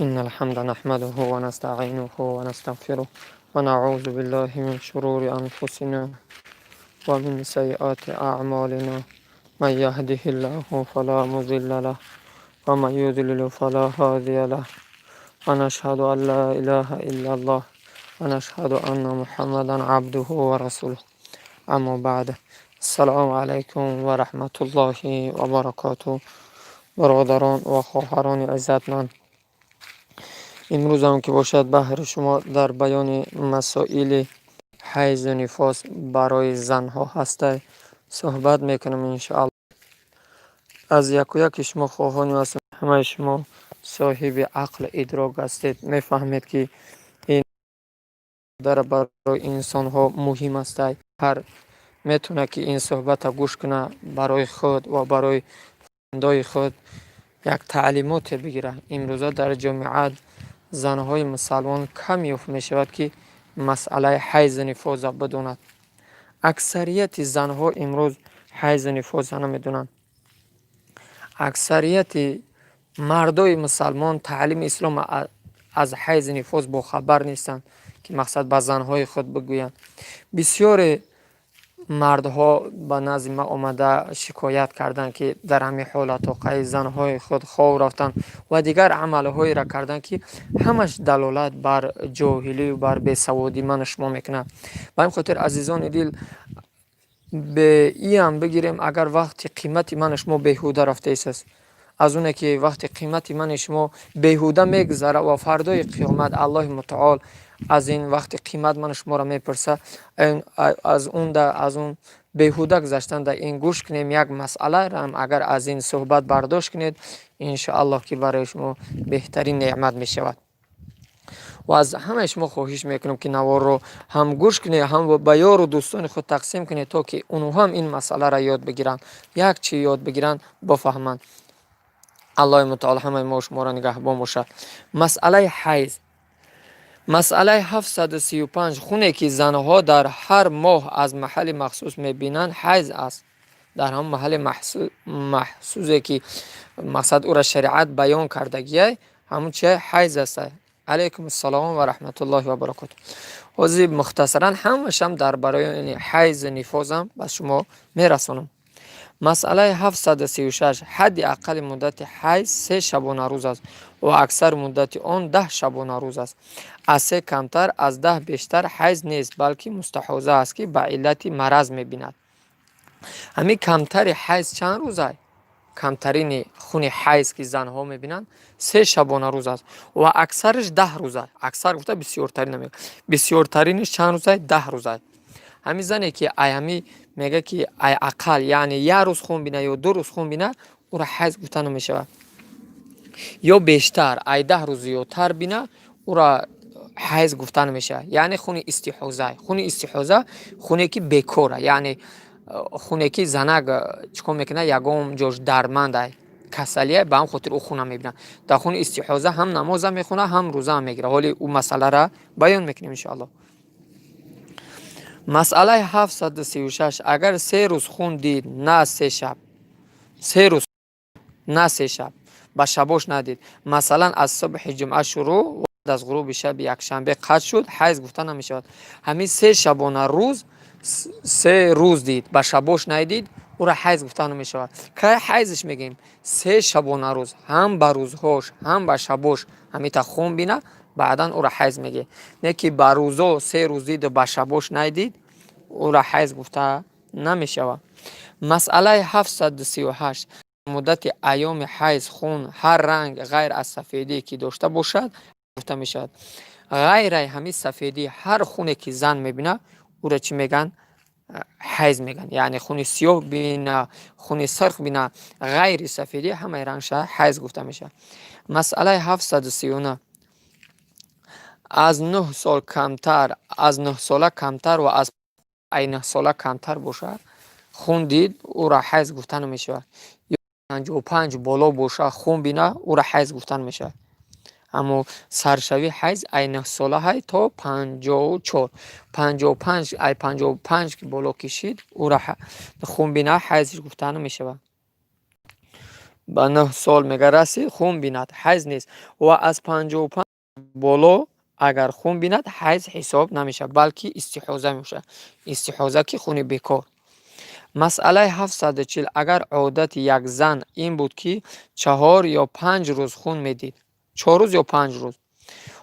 إن الحمد نحمده ونستعينه ونستغفره ونعوذ بالله من شرور أنفسنا ومن سيئات أعمالنا. من يهده الله فلا مضل له ومن يضلل فلا هادي له. ونشهد أن لا إله إلا الله ونشهد أن محمدا عبده ورسوله. أما بعد، السلام عليكم ورحمة الله وبركاته. Бародарон ва хоҳарони иззатманд, имрӯзам ки бошад, баҳри шумо дар баёни масоили ҳайзу нифос барои занҳо ҳастай суҳбат мекунам, иншоалло. Аз яку яки шумо хоҳони ҳастам. Ҳамаи шумо соҳиби ақлу идрок ҳастед, мефаҳмед, ки ин дар барои инсонҳо муҳим ҳастай. Ҳар метавонад, ки ин суҳбата гӯш кунад, барои худ ва барои фарзандои худ як таълимоте бигирад. Имрӯза дар ҷомеа занҳои мусалмон кам ёфт мешавад, ки масъалаи ҳайзу нифоза бидонад. Аксарияти занҳо имрӯз ҳайзу нифоза намедонанд. Аксарияти мардои мусалмон таълими ислом аз ҳайзу нифоз бохабар нестанд, ки мақсад ба занҳои худ бигӯянд. Бисёре мардҳо ба назди ман омада шикоят карданд, ки дар ҳамин ҳолатҳо қай занҳои худ хов рафтанд ва дигар амалҳоеро карданд, ки ҳамаш далолат бар ҷоҳилию бар бесаводӣ ману шумо мекунад. Ба ҳамин хотир, азизони дил, беиам бигирем, агар вақти қимати ману шумо беҳуда рафтаистааст, аз оне ки вақти қимати мани шумо беҳуда мегузарад ва фардои қиёмат Аллоҳи мутаол аз ин вақти қимат ману шуморо мепурсад, аз он беҳуда гузаштан дар ин гӯш кунем як масъалаам. Агар аз ин суҳбат бардошт кунед, иншоаллоҳ, ки барои шумо беҳтарин неъмат мешавад. Ва аз ҳамаи шумо хоҳиш мекунам, ки наворро ҳам гӯш кунед, ҳам ба ёру дӯстони худ тақсим кунед, то ки онҳо ҳам ин масъаларо ёд бигиранд, як чи ёд бигиранд, бифаҳманд. Аллоҳи мутаол ҳамаи мо шуморо нигаҳбон бошад. Масъалаи ҳайз, масъалаи 735. Хуне, ки занҳо дар ҳар моҳ аз маҳалли махсус мебинанд, ҳайз аст. Дар ҳамон маҳалли махсусе, ки мақсад ӯра шариат баён кардагиай, ҳамун чи ҳайз аст. Алайкум ассалом ва раҳматуллоҳи ва баракоту. Ҳозир мухтасаран ҳамашам дар барои ҳайзу нифозам ба шумо мерасонам. Масъалаи 736. Ҳадди аққали муддати ҳайз 3 шабонарӯз аст ва аксар муддати он 10 шабонарӯз аст. Аз се камтар, аз 10 бештар ҳайз нест, балки мустаҳоза аст, ки ба иллати мараз мебинад. Ҳамин камтари ҳайз чанд рӯза? Камтарини хуни ҳайз, ки занҳо мебинанд, 3 шабонарӯз аст ва аксараш 10 рӯза. Аксар гуфта, бисёртарин намега. Бисёртаринаш чанд рӯза? 10 рӯза. Ҳамин зане, ки ай ҳами мега, ки ай ақал, яъне як рӯз хун бина ё 2 рӯз хун бина, ӯро ҳайз гуфта намешавад. Ё бештар ай 10 рӯз зиёдтар бина, ӯро ҳайз гуфта намешавад, яъне хуни истиҳоза. Хуни истиҳоза хуне, ки бекора, яъне хуне, ки занак чӣ кор мекунад, ягон ҷош дардмандай, касалия, ба ҳам хотир ӯ хуна мебинад. Дар хуни истиҳоза ҳам намоза мехонад, ҳам рӯзаам мегирад. Ҳоли ӯ масъалара баён мекунем, иншоалло. Масъалаи 736. Агар 3 рӯз хун дид, на 3 шаб, 3 рӯз, на 3 шаб, ба шабош надид, масалан, аз субҳи ҷумъа шурӯъ, аз ғуруби шаби якшанбе қатъ шуд, ҳайз гуфта намешавад. Ҳамин 3 шабона рӯз, 3 рӯз дид, ба шабош надид, ӯро ҳайз гуфта намешавад. Кай ҳайзш мегӯем? 3 шабона рӯз, ҳам ба рӯзҳош, ҳам ба шабош ҳамита хун бина, баъдан ӯро ҳайз мегӯем. Не ки ба рӯзо 3 рӯз диду ба шабош надид, ӯро ҳайз гуфта намешавад. Масъалаи 738. Муддати айёми ҳайз хун ҳар ранг ғайр аз сафедӣ, ки дошта бошад, гуфта мешавад. Ғайраи ҳамин сафедӣ ҳар хуне, ки зан мебинад, ӯро чӣ мегӯянд? Ҳайз мегӯянд. Яъне хуни сиёҳ бина, хуни сурх бина, ғайри сафедӣ ҳамаи рангша ҳайз гуфта мешавад. Масъалаи 739. Аз 9 сол камтар, аз 9-сола камтар ва аз ай 9-сола камтар бошад, хун дид, ӯро ҳайз гуфта намешавад. Ё 55 боло боша, хун бина, ӯро ҳайз гуфта намешавад. Аммо саршавии ҳайз ай 9-сола ҳай то 54, 55, ай 55 ки боло кишид, ӯро хун бина, ҳайзш гуфта намешавад. Ба 9 сол мега расид, хун бинад, ҳайз нест. Ва аз 55 боло агар хун бинад, ҳайз ҳисоб намешавад, балки истиҳоза мешавад. Истиҳоза, ки хуни бекор. Масъалаи 740. Агар одати як зан ин буд, ки 4 ё 5 рӯз хун медид, 4 рӯз ё 5 рӯз,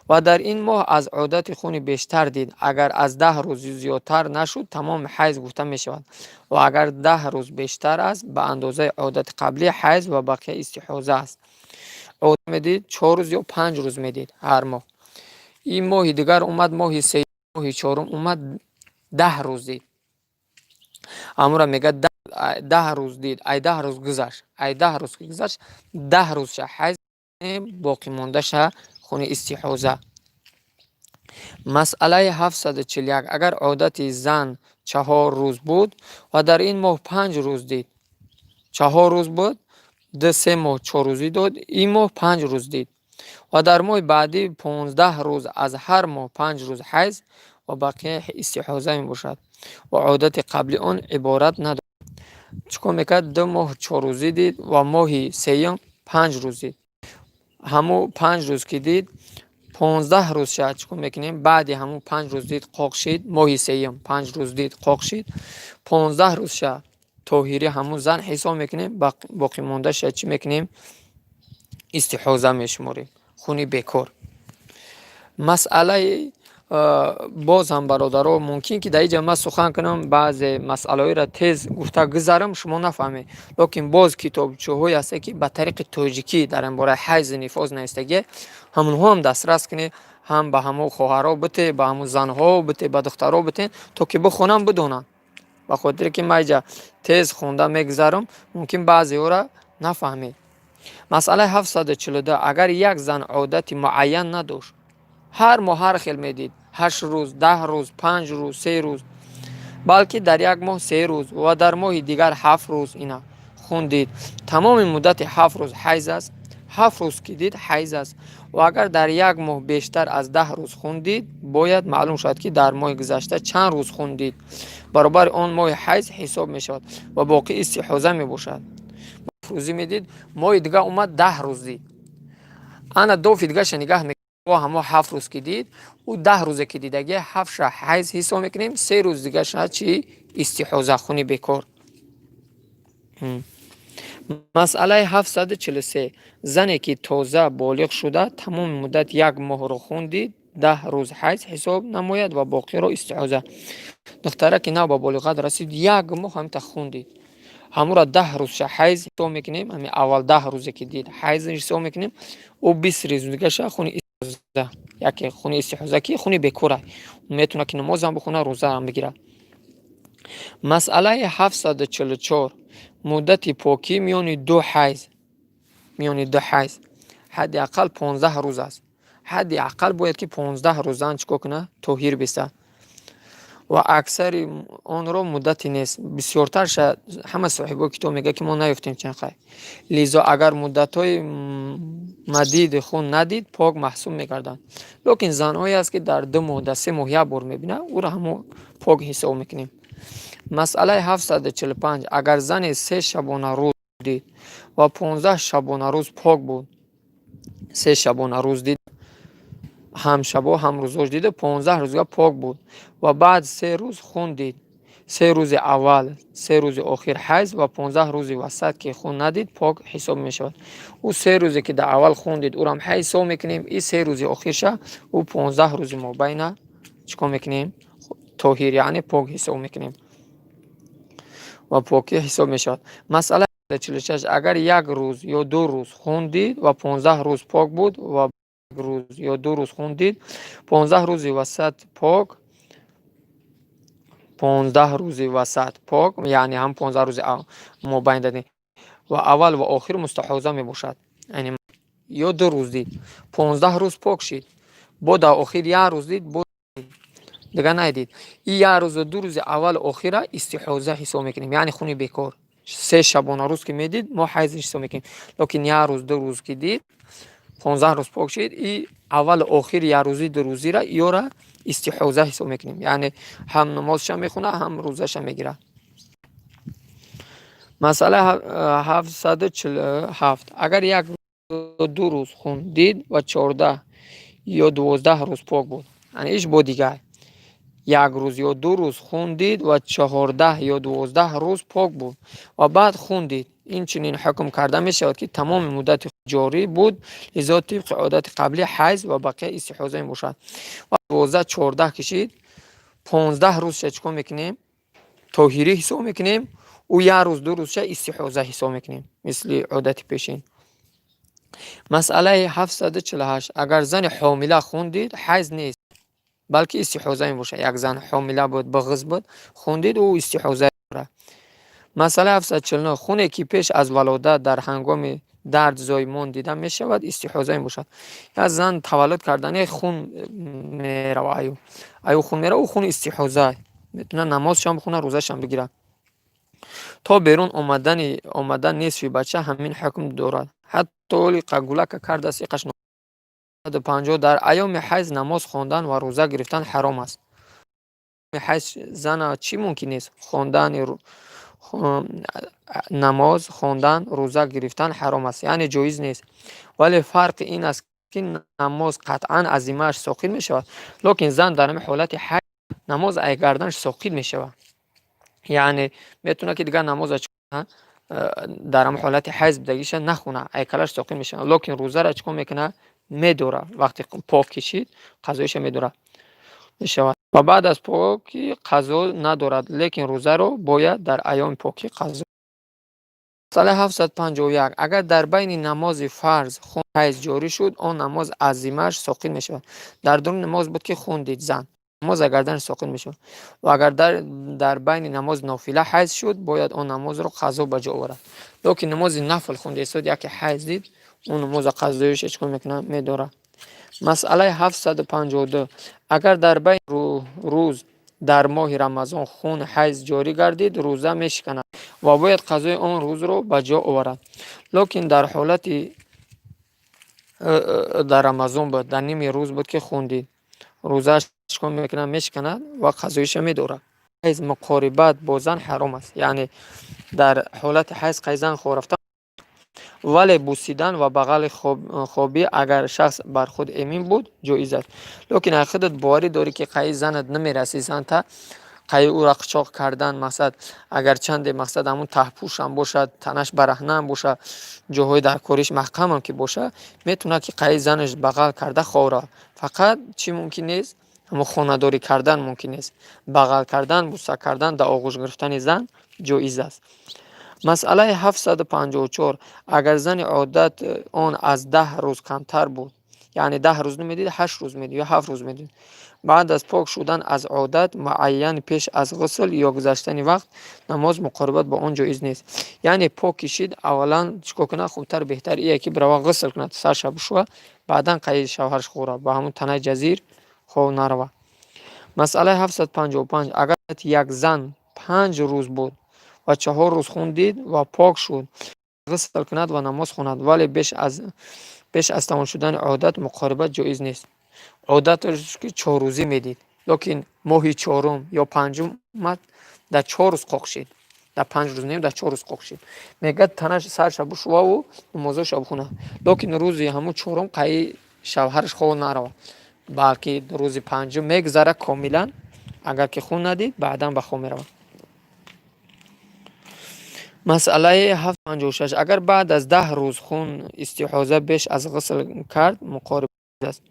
ва дар ин моҳ аз одати хуни бештар дид, агар аз 10 рӯз зиёдтар нашуд, тамоми ҳайз гуфта мешавад. Ва агар 10 рӯз бештар аст, ба андозаи одати қаблӣ ҳайз ва бақия истиҳоза аст. Одат медид, 4 рӯз ё 5 рӯз медид ҳар моҳ. Ин моҳи дигар омад, моҳи се, моҳи чорум омад, 10 рӯз дид. Амура мега, 10 рӯз дид, ай 10 рӯз гузашт. Ай 10 рӯз ки гузашт, 10 рӯзша ҳайз, боқимондаша хуни истиҳоза. Масъалаи 741. Агар одати зан 4 рӯз буд ва дар ин моҳ 5 рӯз дид, 4 рӯз буд, ду се моҳ 4 рӯзӣ дод, ин моҳ 5 рӯз дид ва дар моҳи баъдӣ 15 рӯз, аз ҳар моҳ 5 рӯз ҳайз ва бақия истиҳоза мебошад ва одати қабли он иборат надорад. Чӣ кор мекард? 2 моҳ 4 рӯзӣ дид ва моҳи сеюм 5 рӯз дид. Ҳамун 5 рӯз ки дид, 15 рӯзша чӣ кор мекунем? Баъди ҳамун 5 рӯз дид, қоқ шид. Моҳи сеюм 5 рӯз дид, қоқ шид, 15 рӯзша тоҳирӣ ҳамун зан ҳисоб мекунем, боқимондаша чӣ мекунем? Истиҳоза мешуморем, хуни бекор. Масъалаи боз ҳам, бародаро, мумкин ки дар инҷа ман сухан кунам, баъзе масъалаҳоеро тез гуфта гузарам, шумо нафаҳмед. Лекин боз китобчаҳое ҳастанд, ки ба тариқи тоҷикӣ дар ин бораи ҳайзи нифос навистагие. Ҳамонҳоам дастрас кунед, ҳам ба ҳамон хоҳарҳо битед, ба ҳамон занҳо битед, ба духтарҳо битед, то ки бихонанд, бидонанд. Ба хотире ки ман инҷа тез хонда мегузарам, мумкин баъзеҳоро нафаҳмед. Масъалаи 742. Агар як зан одати муайян надошт, ҳар моҳ ҳар хел медид, 8 рӯз, 10 рӯз, 5 рӯз, 3 рӯз, балки дар як моҳ 3 рӯз ва дар моҳи дигар 7 рӯз ина хун дид, тамоми муддати 7 рӯз ҳайз аст. 7 рӯз ки дид, ҳайз аст. Ва агар дар як моҳ бештар аз 10 рӯз хун дид, бояд маълум шавад, ки дар моҳи гузашта чанд рӯз хун дид, баробари он моҳи ҳайз ҳисоб мешавад ва боқӣ истиҳоза мебошад. Рӯзӣ медид, моҳи дигар омад, 10 рӯз дид. Ана дофи дигарша нигаҳ, ҳамо 7 рӯз ки дид, ӯ 10 рӯзе ки дидагия, ҳафтша ҳайз ҳисоб мекунем, 3 рӯз дигарша чи? Истиҳоза, хуни бекор. Масъалаи 743. Зане ки тоза болиғ шуда, тамоми муддат як моҳро хун дид, 10 рӯз ҳайз ҳисоб намояд ва боқиро истиҳоза. Духтара ки нав ба болиғат расид, як моҳ ҳамита хун дид, ҳамура 10 рӯзша ҳайз ҳисоб мекунем. Ҳами аввал 10 рӯзе ки дид, ҳайз ҳисоб мекунем, ӯ 20 рӯз дигарша хуни истиҳоза. Яке хуни истиҳоза, ки хуни бекора, метавонад ки намозам бихонад, рӯзаам бигирад. Масъалаи 744. Муддати покӣ миёни ду ҳайз, миёни ду ҳайз ҳадди ақал 15 рӯз аст. Ҳадди ақал бояд ки 15 рӯз зан чӣ кор кунад? Тоҳир бистад. Ва аксари онро муддате нест. Бисёртарша ҳама соҳибои китоб мегӯяд, ки мо наёфтем чанд қай. Лизо агар муддатҳои мадиди хун надид, пок маҳсуб мегардад. Лекин занҳое аст, ки дар 2 моҳ, дар 3 моҳ як бор мебинад, ӯро ҳамо пок ҳисоб мекунем. Масъалаи 745. Агар зане 3 шабонарӯз дид ва 15 шабонарӯз пок буд, 3 шабонарӯз дид, ҳам шабо, ҳам рӯзош дида, 15 рӯзга пок буд ва баъд 3 рӯз хун дид, 3 рӯзи аввал, 3 рӯзи охир ҳайз ва 15 рӯзи васат ки хун надид, пок ҳисоб мешавад. Ӯ 3 рӯзе ки дар аввал хун дид, ӯрам ҳайз ҳисоб мекунем. И 3 рӯзи охирша, ӯ 15 рӯзи мобайна чӣ кор мекунем? Тоҳир, яъне пок ҳисоб мекунем ва покӣ ҳисоб мешавад. Масъала 46. Агар як рӯз ё 2 рӯз хун дид ва 15 рӯз пок буд ва рӯз ё 2 рӯз хун дид, 15 рӯзи васат пок, 15 рӯзи васат пок, яъне ҳам 15 рӯзи мобайн дадем ва аввал ва охир мустаҳоза мебошад. Ё 2 рӯз дид, 15 рӯз пок шид, бо дар охир як рӯз дид, бо дигар надид. И як рӯзу 2 рӯзи аввалу охира истиҳоза ҳисоб мекунем, яъне хуни бекор. 3 шабонарӯз ки медид, мо ҳайз ҳисоб мекунем. Лекин як рӯз, 2 рӯз ки дид, 15 рӯз пок шид, и аввалу охири якрӯзӣ, дурӯзира ёра истиҳоза ҳисоб мекунем, яъне ҳам намозша мехонад, ҳам рӯзаша мегирад. Масъала 747. Агар як ду рӯз хун дид ва 14 ё 12 рӯз пок буд, иш бо дигар, як рӯз ё 2 рӯз хун дид ва 14 ё 12 рӯз пок буд ва баъд хун дид, инчунин ҳукм карда мешавад, ки тамоми муддати ҷорӣ буд, лизо тибқи одати қаблӣ ҳайз ва бақия истиҳоза мебошад. 12, 14 кишид, 15 рӯзша чӣ кор мекунем? Тоҳирӣ ҳисоб мекунем. Ӯ як рӯз, 2 рӯзша истиҳоза ҳисоб мекунем, мисли одати пешин. Масъалаи 748. Агар зани ҳомила хун дид, ҳайз нест, балки истиҳоза мебошад. Як зан ҳомила буд, бағиз буд, хун дид, ӯ истиҳоза дорад. Масъалаи 749. Хуне, ки пеш аз валодат дар ҳангоми дард зоимон дида мешавад, истиҳоза мебошад. Як зан таваллуд кардани хун мерава, аю хун мерава, ӯ хуни истиҳоза, метавонад намозшам бихонад, рӯзашам бигирад. То берун омадан нисфи бача ҳамин ҳукм дорад, ҳатто оли қагулака кардааст иқаш. 50. Дар айёми ҳайз намоз хондан ва рӯза гирифтан ҳаром аст. Ҳайз зана чӣ мумкин нест? Хондани намоз хондан, рӯза гирифтан ҳаром аст, яъне ҷоиз нест. Вале фарқи ин аст, ки намоз қатъан аз зиммааш соқит мешавад, лекин зан дар ҳамин ҳолати ҳайз намоз ай гарданаш соқит мешавад, яъне метавонад, ки дигар намоза дар ҳамин ҳолати ҳайз будагиша нахона, айкалаш соқит мешавад. Лекин рӯзаро чӣ кор мекунад? Медорад. Вақте пок кишид, қазоиша медорад мешавад ва баъд аз покӣ қазо надорад, лекин рӯзаро бояд дар айёми покӣ қазо. Масъалаи 751. Агар дар байни намози фарз хун ҳайз ҷорӣ шуд, он намоз аз зиммааш соқит мешавад. Дар дуруни намоз буд, ки хун дид зан, намоз аз гарданаш соқит мешавад. Ва агар дар байни намози нофила ҳайз шуд, бояд он намозро қазо ба ҷо оварад. Лекин намози нафл хунда истод, яке ҳайз дид, он намоза қазоиша чӣ кор мекунад? Медорад. Масъалаи 752. Агар дар байни рӯз дар моҳи Рамазон хун ҳайз ҷорӣ гардид, рӯза мешиканад ва бояд қазои он рӯзро ба ҷо оварад. Лекин дар ҳолати дар Рамазон буд, дар ними рӯз буд, ки хун дид, рӯзааш чӣ кор мекунад? Мешиканад ва қазоиша медорад. Ҳайз муқорибат бо зан ҳаром аст, яъне дар ҳолати ҳайз қай зан хоб рафтан, вале бусидан ва бағали хобӣ, агар шахс бар худ эмин буд, ҷоиз аст. Лекин агар худат боварӣ дорӣ, ки қайи занат намераси, занта қайи ӯра қучоқ кардан, мақсад, агарчанде, мақсад, ҳамун таҳпӯшам бошад, танаш бараҳнаам бошад, ҷоҳои даркориш маҳкамам ки бошад, метавонад, ки қайи занаш бағал карда хоб равад. Фақат чӣ мумкин нест? Ҳамун хонадорӣ кардан мумкин нест. Бағал кардан, буса кардан, дар оғӯш гирифтани зан ҷоиз аст. Масъалаи 754. Агар зани одат он аз 10 рӯз камтар буд, яъне 10 рӯз намедид, 8 рӯз медид ё 7 рӯз медид, баъд аз пок шудан аз одат муайян пеш аз ғусл ё гузаштани вақт намоз, муқорибат бо он ҷоиз нест. Яъне пок кишид, аввалан чӣ кор кунад хубтар, беҳтар ие, ки бирава ғусл кунад, сарша бишӯяд, баъдан қайи шавҳараш хӯрад, ба ҳамун танаи ҷазир хоб нарава. Масъалаи 755. Агар як зан 5 рӯз буд ва 4 рӯз хун дид ва пок шуд, ғусл кунад ва намоз хонад, вале пеш аз тамом шудани одат муқорибат ҷоиз нест. Одаташ ки 4 рӯзӣ медид, лекин моҳи чорум ё панҷум омад, дар 4 рӯз қоқ шид, дар 5 рӯз не, дар 4 рӯз қоқ шид, мегӯяд, танаш сарша бишӯваву намозоша бихонад, лекин рӯзи ҳамун чорум қайи шавҳараш хоб наравад, балки рӯзи панҷум мегузарад комилан, агар ки хун надид, баъдан ба хоб меравад. Масъалаи 756. Агар баъд аз 10 рӯз хун истиҳоза беш аз ғусл кард, муқориб аст.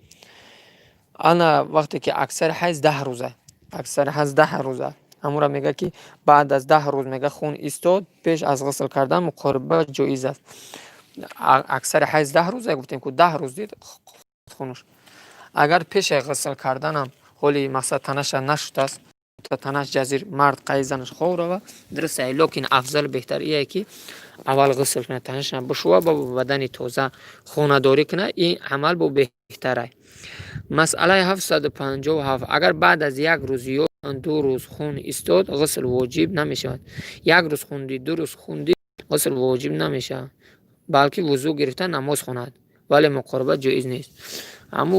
Ана вақте ки аксари ҳайз 10 рӯза, аксари ҳайз 10 рӯза, ҳамонро мегӯяд, ки баъд аз 10 рӯз, мега, хун истод, пеш аз ғусл кардан муқориба ҷоиз аст. Аксари ҳайз 10 рӯза гуфтем ку, 10 рӯз дид хунуш, агар пеши ғусл карданам ҳоли, мақсад, танаша нашудааст, танаш ҷазир, мард қайи занаш хоб рава, дуруст, лекин афзал, беҳтар ие, ки аввал ғусл кунад, танаша бишӯва, бо бадани тоза хонадорӣ кунад, ин амал бо беҳтарай. Масъалаи 757. Агар баъд аз як рӯз ё 2 рӯз хун истод, ғусл воҷиб намешавад. Як рӯз хун дид, 2 рӯз хун дид, ғусл воҷиб намешавад, балки вузӯ гирифта намоз хонад, вале муқорибат ҷоиз нест. Ҳаму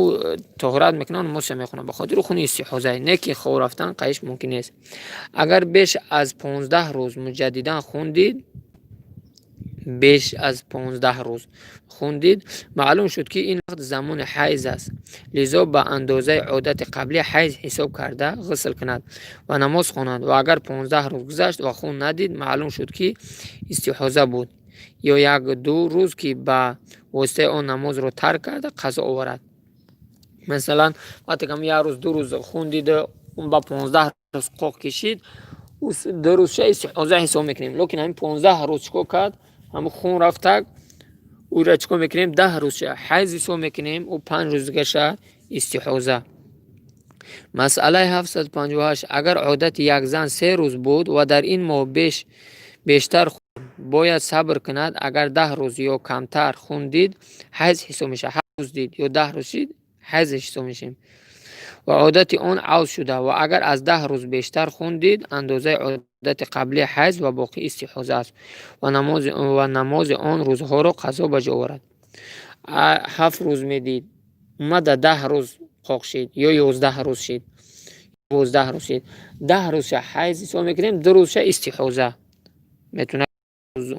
тоҳорат мекунад, намозша мехонад, ба хотири хуни истиҳоза, не ки хоб рафтан қайиш мумкин нест. Агар беш аз 15 рӯз муҷаддидан хун дид. Беш аз 15 рӯз хун дид, маълум шуд, ки ин вақт замони ҳайз аст. Лизо ба андозаи одати қаблӣ ҳайз ҳисоб карда, ғусл кунад ва намоз хонад. Ва агар 15 рӯз гузашт ва хун надид, маълум шуд, ки истиҳоза буд ё як-ду рӯз, ки ба воситаи он намозро тарк карда, қазо оварад. Масалан, вақте ки як рӯз, 2 рӯз хун дида, ба 15 рӯз қоқ кишид, 2 рӯзша истиҳоза ҳисоб мекунем. Лекин ҳамин 15 рӯз чӣ кор кард, ҳамн хун рафтак, ӯра чӣ кор мекунем? 10 рӯзша ҳайз ҳисоб мекунем, ӯ 5 рӯз дигаша истиҳоза. Масъалаи 758. Агар одати як зан 3 рӯз буд ва дар ин моҳ бештар, бояд сабр кунад. Агар 10 рӯз ё камтар хун дид, ҳайз ҳисоб мешавад. 7 рӯз дид ё 10 рӯз дид, ҳайз ҳисоб мешавем ва одати он авз шуда. Ва агар аз 10 рӯз бештар хун дид, андозаи одати қаблии ҳайз ва боқӣ истиҳоза аст ва намози он рӯзҳоро қазо ба ҷо оварад. 7 рӯз медид, омада 10 рӯз қоқ шид ё 11 рӯз шид, 12 рӯз шид, 10 рӯзша ҳайз ҳисоб мекунем, 2 рӯзша истиҳоза. Метавонад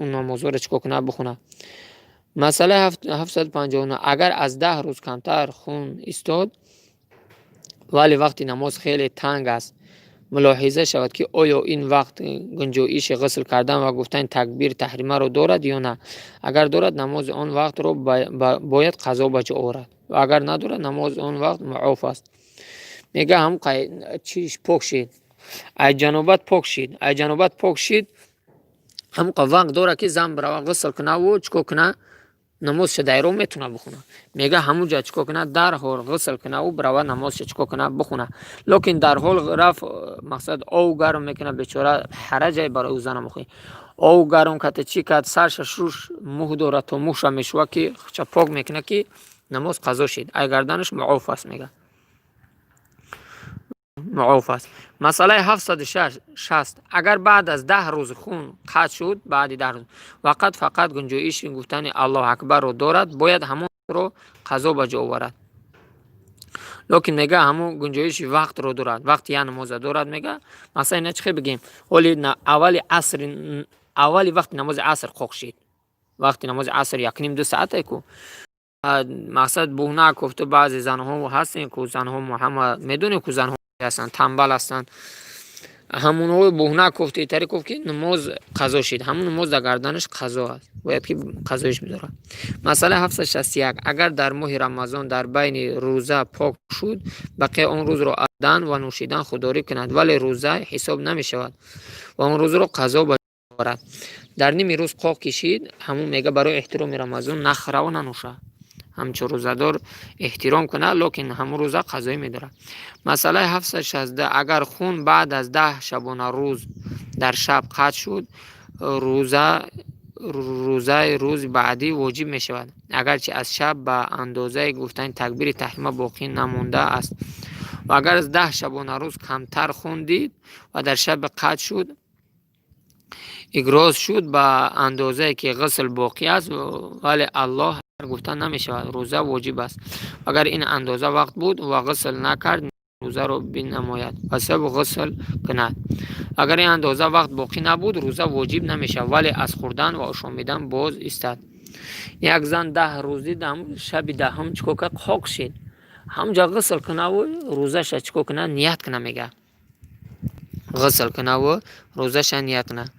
он намозҳоро чӣ кор кунад? Бихонад. Масъалаи 759. Агар аз 10 рӯз камтар хун истод, вале вақти намоз хеле танг аст, мулоҳиза шавад, ки оё ин вақт гунҷоиши ғусл кардан ва гуфтани такбири таҳримаро дорад ё на. Агар дорад, намози он вақтро бояд қазо ба ҷо оварад ва агар надорад, намози он вақт муоф аст. Мега, ҳам чиш пок шид, ай ҷанобат пок шид, ай ҷанобат пок шид, ҳамқа вақт дорад, ки зан бирава, ғусл кунаву чӣ кор куна? Намозша дар роҳ метавона бихона. Мега, ҳамун ҷа чӣ кор кунад? Дарҳол ғусл кунаву бирава, намозша чӣ кор кунад? Бихона. Лекин дарҳол рафт, мақсад, ов гарм мекунад, бечора, ҳараҷае барои ӯ занам. Охи, ов гарм карда, чӣ кард, сарша шуш, мӯҳ дорад, то мӯҳша мешӯва, ки ча пок мекунад, ки намоз қазо шид, ай гарданаш муоф аст. Мега, муоф аст. Масъалаи 760. Агар баъд аз 10 рӯз хун қатъ шуд, баъди 10 рӯз вақт фақат гунҷоиши гуфтани Аллоҳу акбарро дорад, бояд ҳамонро қазо ба ҷо оварад. Лекин мега, ҳамон гунҷоиши вақтро дорад, вақти як намоза дорад. Мега, масалан, ина чӣ хел бигем? Ҳоли аввали аср, аввали вақти намози аср қоқ шид. Вақти намози аср якним, 2 саате ку. Мақсад, буҳна кофта, баъзе занҳо ҳастем ку, занҳо, ҳама медонем ку, занҳо ҳастанд, танбал ҳастанд. Ҳамонҳо буҳна кофта, итари кофт, ки намоз қазо шид, ҳамон намоз дар гарданаш қазо аст, бояд ки қазоиш бидорад. Масъалаи 761. Агар дар моҳи Рамазон дар байни рӯза пок шуд, бақияи он рӯзро дан ва нӯшидан худдорӣ кунад, вале рӯза ҳисоб намешавад ва он рӯзро қазо ба оварад. Дар ними рӯз қоқ кишид, ҳамун, мега, барои эҳтироми Рамазон нахӯраву нанӯша, ҳамчун рӯзадор эҳтиром кунад, лекин ҳамун рӯза қазоӣ медорад. Масъалаи 762. Агар хун баъд аз 10 шабонарӯз дар шаб қатъ шуд, рӯзаи рӯзи баъдӣ воҷиб мешавад, агарчи аз шаб ба андозаи гуфтани такбири таҳрима боқӣ намондааст. Ва агар аз 10 шабонарӯз камтар хун дид ва дар шаби қатъ шуд игроз шуд, ба андозае ки ғусл боқӣ аст, вале Аллоҳ гуфта намешавад, рӯза воҷиб аст. Агар ин андоза вақт буд ва ғусл накард, рӯзаро бинамояд ва сабу ғусл кунад. Агар ин андоза вақт боқӣ набуд, рӯза воҷиб намешавад, вале аз хӯрдан ва ошомидан боз истад. Як зан 10 рӯз дид, шаби даҳум чӣ кор кард? Қоқ шид. Ҳамунҷа ғусл кунаву рӯзаша чӣ кор кунад? Ният кунад. Мега, ғусл кунаву рӯзаша ният кунад.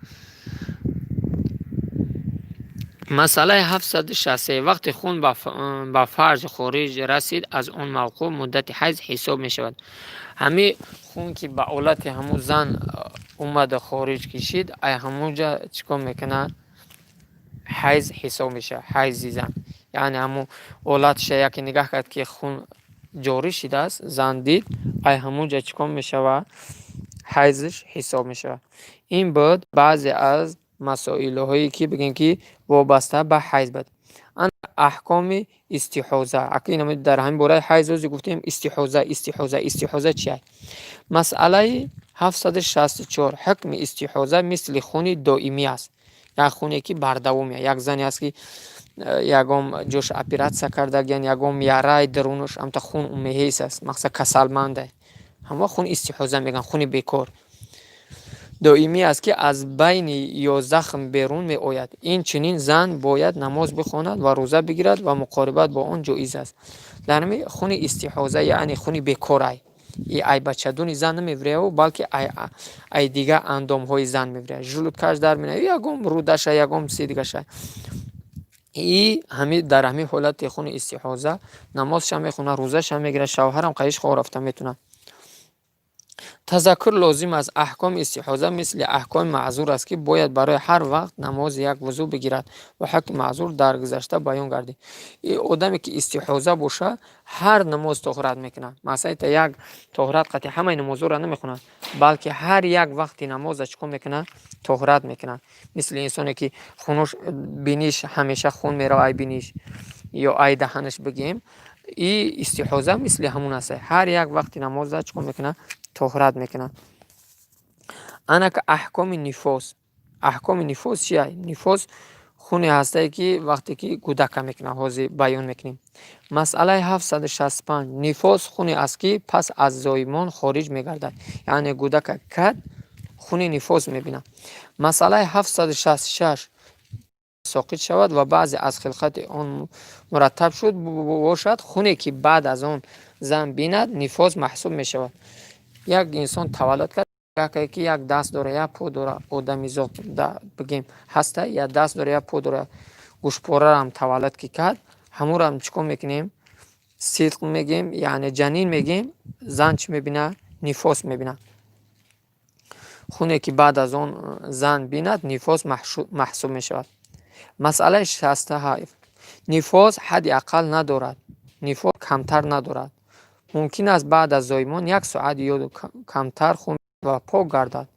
Масъалаи 763. Вақте хун ба фарҷ хориҷ расид, аз он мавқӯъ муддати ҳайз ҳисоб мешавад. Ҳамин хун, ки ба олати ҳамун зан омада, хориҷ кишид, ай ҳамунҷа чӣ кор мекунад? Ҳайз ҳисоб мешавад, ҳайзи зан. Яъне ҳамун олатша яке нигаҳ кард, ки хун ҷорӣ шидааст, зан дид, ай ҳамунҷа чӣ кор мешавад? Ҳайзш ҳисоб мешавад. Ин буд баъзе аз масоилҳое, ки бигем, ки вобаста ба ҳайз буд. Аҳкоми истиҳоза. Дар ҳамин бораи ҳайз ози гуфтем. Истиҳоза, истиҳоза, истиҳоза чия? Масъалаи 764. Ҳукми истиҳоза мисли хуни доимӣ аст, як хуне, ки бардавом. Як зане аст, ки ягон ҷош оператсия кардагиян, ягон яраи дарунаш амта хун меҳес аст, мақсад, касалманда, ҳама хун истиҳоза мегӯянд, хуни бекор. Доимӣ аст, ки аз байни ё захм берун меояд. Ин чунин зан бояд намоз бихонад ва рӯза бигирад ва муқорибат бо он ҷоиз аст. Дар ҳами хуни истиҳоза, яъне хуни бекорай, и ай бачадуни зан намевиряу, балки ай дигар андомҳои зан мевиряд. Желудка ш дар мена, ягон рудаша, ягон чизи дигаша. И ҳами дар ҳамин ҳолати хуни истиҳоза намозша мехонад, рӯзаша мегирад, шавҳарам қаиш хоб рафта метавонад. Тазаккур лозим аст: аҳкоми истиҳоза мисли аҳкоми маъзур аст, ки бояд барои ҳар вақт намоз як вузӯ бигирад, ва ҳукми маъзур дар гузашта баён гардид. И одаме, ки истиҳоза боша, ҳар намоз тоҳурат мекунад. Масалан, як тоҳурат қатъи ҳамаи намозҳоро намехонад, балки ҳар як вақти намоза чӣ кор мекунад? Тоҳурат мекунад. Мисли инсоне, ки хунуш биниш ҳамеша хун мерава, ай биниш ё ай даҳанаш бигем, и истиҳоза мисли ҳамун аст. Ҳар як вақти намоза чӣ кор мекунад? Тоҳурат мекунад. Анака аҳкоми нифос. Аҳкоми нифос чия? Нифос хуне ҳастае, ки вақте ки кӯдака мекунад, ҳозир баён мекунем. Масъалаи 765. Нифос хуне аст, ки пас аз зоимон хориҷ мегардад, яъне кӯдака кад, хуни нифос мебинад. Масъалаи 766. Соқит шавад ва баъзе аз хилқати он мураттаб шуд бошад, хуне ки баъд аз он зан бинад, нифос маҳсуб мешавад. Як инсон таваллуд кард, яке ки як даст дора, як по дора, одамизод бигем ҳаста, як даст дора, як по дора, гӯшпорарам таваллуд ки кард, ҳамонам чӣ кор мекунем? Сиқт мегем, яъне ҷанин мегем. Зан чӣ мебинад? Нифос мебинад. Хуне ки баъд аз он зан бинад, нифос маҳсуб мешавад. Масъалаи 67. Нифос ҳадди ақал надорад, нифос камтар надорад. Мумкин аст баъд аз зоимон як соат ё камтар хун ва пок гардад.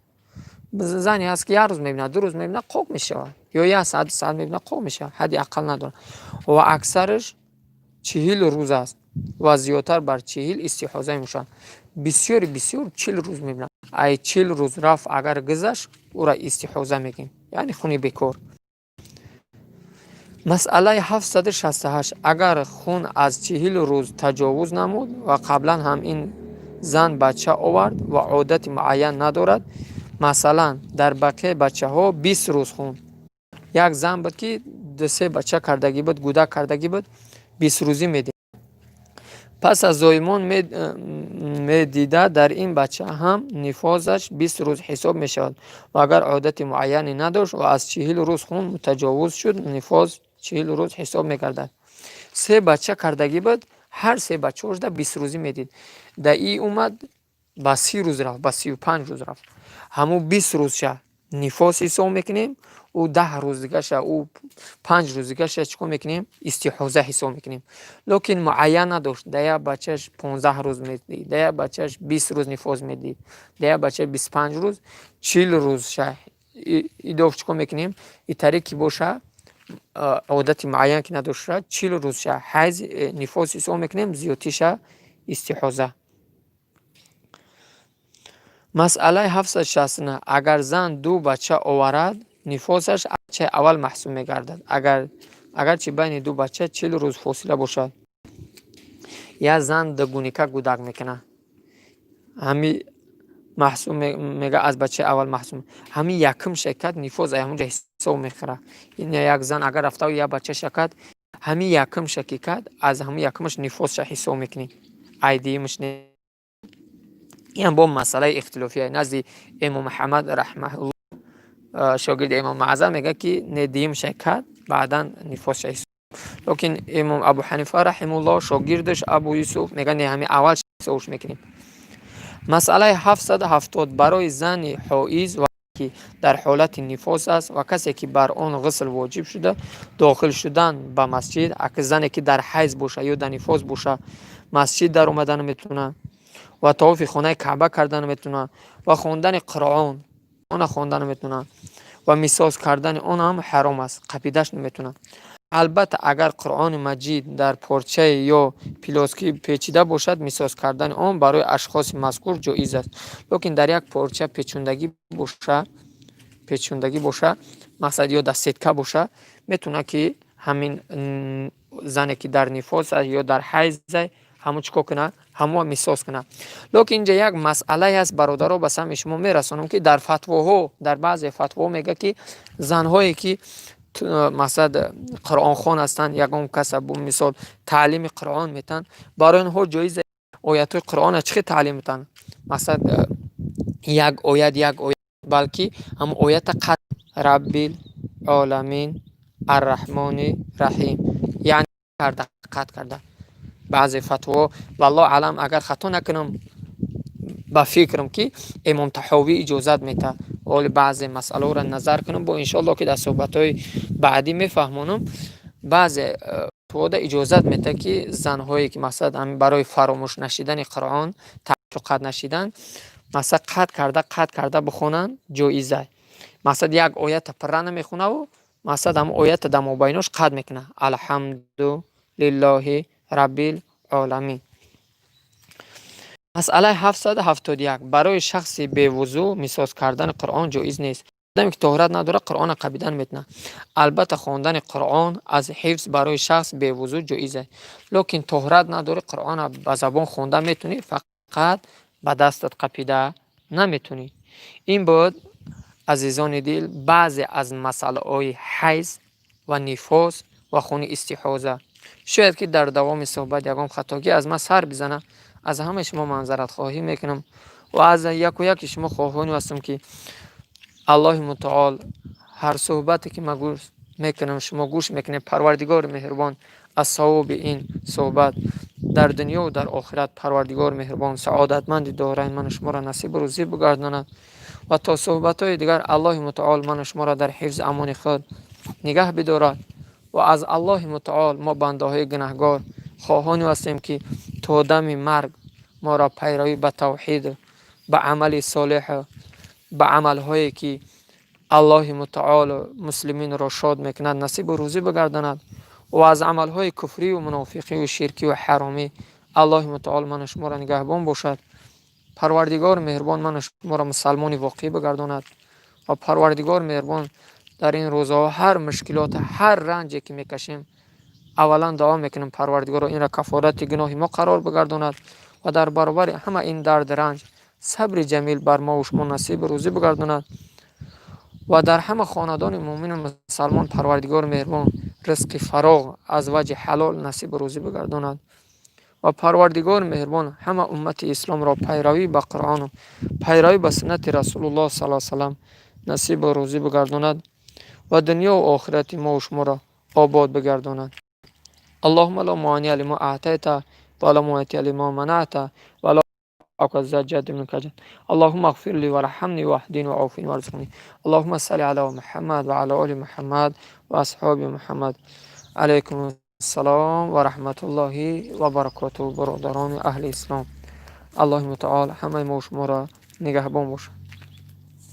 Зане ҳаст, ки як рӯз мебинад, 2 рӯз мебинад, қок мешавад, ё як соат, 2 соат мебинад, қок мешавад. Ҳадди ақал надорад ва аксараш 40 рӯз аст ва зиёдтар бар 40 истиҳоза мешавад. Бисёри бисёр 40 рӯз мебинад. Ай 40 рӯз рафт, агар гузашт, ӯра истиҳоза мегӯем, яъне хуни бекор. Масъалаи 768. Агар хун аз 40 рӯз таҷовуз намуд ва қаблан ҳам ин зан бача овард ва одати муайян надорад, масалан, дар бақияи бачаҳо 20 рӯз хун. Як зан буд, ки дусе бача кардагӣ буд, гӯдак кардагӣ буд, 20 рӯзӣ медид. Пас аз зоимон медида, дар ин бача ҳам нифозаш 20 рӯз ҳисоб мешавад ва агар одати муайяне надошт ва аз 40 рӯз хун мутаҷовиз шуд, нифоз 40 рӯз ҳисоб мегардад. Се бача кардагӣ буд, ҳар се бачаошда 20 рӯзӣ медид. Да и омад, ба 30 рӯз рафт, ба 35 рӯз рафт. Ҳамун 20 рӯзша нифос ҳисоб мекунем, ӯ 10 рӯз дигаша, ӯ 5 рӯз дигаша чӣ кор мекунем? Истиҳоза ҳисоб мекунем. Лекин муайян надошт: да як бачаш 15 рӯз медид, да як бачаш 20 рӯз нифос медид, да як бачаш 25 рӯз. 40 рӯзша идоф чӣ кор мекунем? И тариқ ки боша, одати муайян ки надошта, 40 рӯзша ҳайз, нифос ҳисоб мекунем, зиёдтиша истиҳоза. Масъалаи 769. Агар зан ду бача оварад, нифосаш бачаи аввал маҳсуб мегардад, агарчи байни ду бача 40 рӯз фосила бошад. Як зан дугуника гӯдак мекунад, ҳами маҳсуб мега, аз бачаи аввал маҳсуб. Ҳамин якумша кард, нифос ай ҳамунҷа ҳисоб мехӯрад. Як зан агар рафта як бачаша кард, ҳамин якумша ки кард, аз ҳамин якумаш нифосша ҳисоб мекунем, ай дуюмаш не. Инам бо масъалаи ихтилофия. Назди Имом Муҳаммад раҳмаулло, шогирди Имом Аъзам, мегӯяд, ки не, дуюмша кард, баъдан нифосша ҳисоб. Лекин Имом Абу Ҳанифа раҳимулло, шогирдаш Абу Юсуф, мегӯяд, не, ҳамин аввал ҳисобш мекунем. Масъалаи 770. Барои зани ҳоиз, ки дар ҳолати нифос аст, ва касе, ки бар он ғусл воҷиб шуда, дохил шудан ба масҷид. Ака зане, ки дар ҳайз боша ё дар нифос боша, масҷид даромада наметавонад ва тавофи хонаи Каъба карда наметавонад ва хондани Қуръон она хонда наметавонад ва мисос кардани он ҳам ҳаром аст, қапидаш наметавонад. Албатта, агар Қуръони Маҷид дар порчае ё плёнка печида бошад, мисос кардани он барои ашхоси мазкур ҷоиз аст. Лекин дар як порча печондагӣ боша, мақсад, ё дар сетка боша, метавонад, ки ҳамин зане, ки дар нифос аст ё дар ҳайз, Ҳамун чӣ кор кунад? Ҳамон мисоз кунад. Лекин инҷа як масъалае ҳаст, бародаро, ба самъи шумо мерасонам, ки дар фатвоҳо, дар баъзе фатвоҳо мегӯяд, ки занҳое ки, мақсад, қуръонхон ҳастанд, ягон каса, мисол, таълими Қуръон метаҳанд, барои онҳо ҷоиз. Оятҳои Қуръонро чӣ хел таълим метаҳанд? Мақсад, як оят, як оят, балки ҳамон оята қат: Раббил оламин, Арраҳмони Раҳим, яъне карда, қатъ карда. Баъзе фатво, валлоҳу аълам, агар хато накунам, ба фикрам, ки Имом Таҳовӣ иҷозат метаҳад. Оли баъзе масъалаҳоро назар кунам, бо иншоалло, ки дар суҳбатҳои баъдӣ мефаҳмонам. Баъзе фатвода иҷозат метаҳад, ки занҳое ки, мақсад, барои фаромӯш нашидани Қуръон, қатъ нашидан, мақсад, қатъ карда, қатъ карда бихонанд, ҷоиза. Мақсад, як оята пурра намехонаву, мақсад, ҳамон оята дар мобайнош қатъ мекунад: Алҳамду лиллоҳи раббил оламин. Масъалаи 771: барои шахси бевузӯ мисоз кардани Қуръон ҷоиз нест. Одаме ки тоҳорат надорад, Қуръонро қапидан метавонад. Албатта, хондани Қуръон аз ҳифз барои шахс бевузӯ ҷоиз аст, лекин тоҳорат надорӣ, Қуръонро ба забон хонда метавонӣ, фақат ба дастат қапида наметавонӣ. Ин буд, азизони дил, баъзе аз масъалаҳои ҳайз ва нифос ва хуни истиҳоза. Шояд ки дар давоми суҳбат ягон хатогӣ аз ман сар бизанад, аз ҳамаи шумо маъзаратхоҳӣ мекунам ва аз яку яки шумо хоҳони ҳастам, ки Аллоҳи Мутаол ҳар суҳбате ки ман гӯш мекунам, шумо гӯш мекунед, Парвардигори меҳрубон аз савоби ин суҳбат дар дунёву дар охират, Парвардигори меҳрубон саодатманди дорайн ману шуморо насибу рӯзӣ бигардонад. Ва то суҳбатҳои дигар Аллоҳи Мутаол ману шуморо дар ҳифзи амони худ нигаҳ бидорад. Ва аз Аллоҳи Мутаол мо, бандаҳои гунаҳгор, хоҳоне ҳастем, ки то дами марг моро пайравӣ ба тавҳид, ба амали солеҳ, ба амалҳое ки Аллоҳи Мутаолу муслиминро шод мекунад, насибу рӯзӣ бигардонад. Ва аз амалҳои куфрию мунофиқию ширкию ҳаромӣ Аллоҳи Мутаол ману шуморо нигаҳбон бошад. Парвардигори меҳрубон ману шуморо мусалмони воқеӣ бигардонад. Ва Парвардигори меҳрубон дар ин рӯзҳо ҳар мушкилот, ҳар ранҷе ки мекашем, аввалан дуо мекунем, Парвардигоро инро кафорати гуноҳи мо қарор бигардонад ва дар баробари ҳама ин дарду ранҷ сабри ҷамил бар мову шумо насибу рӯзӣ бигардонад. Ва дар ҳама хонадони муъмину мусалмон Парвардигори меҳрубон ризқи фароғ аз ваҷҳи ҳалол насибу рӯзӣ бигардонад. Ва Парвардигори меҳрубон ҳама уммати исломро пайравӣ ба Қуръону пайравӣ ба суннати Расулуллоҳ саллаллоҳу салам насибу рӯзӣ бигардонад ва дунёву охирати мову шуморо обод бигардонад. اللهم لا مانع لما أعطيت ولا معطي لما منعت ولا ذا الجد منك الجد. اللهم اغفر لي وارحمني واهدني وعافني وارزقني. اللهم صل على محمد وعلى آل محمد وأصحاب محمد. عليكم السلام ورحمة الله وبركاته. Бародарони аҳли ислом, Аллоҳи Мутаол ҳамаи мо шуморо нигаҳбон бошад.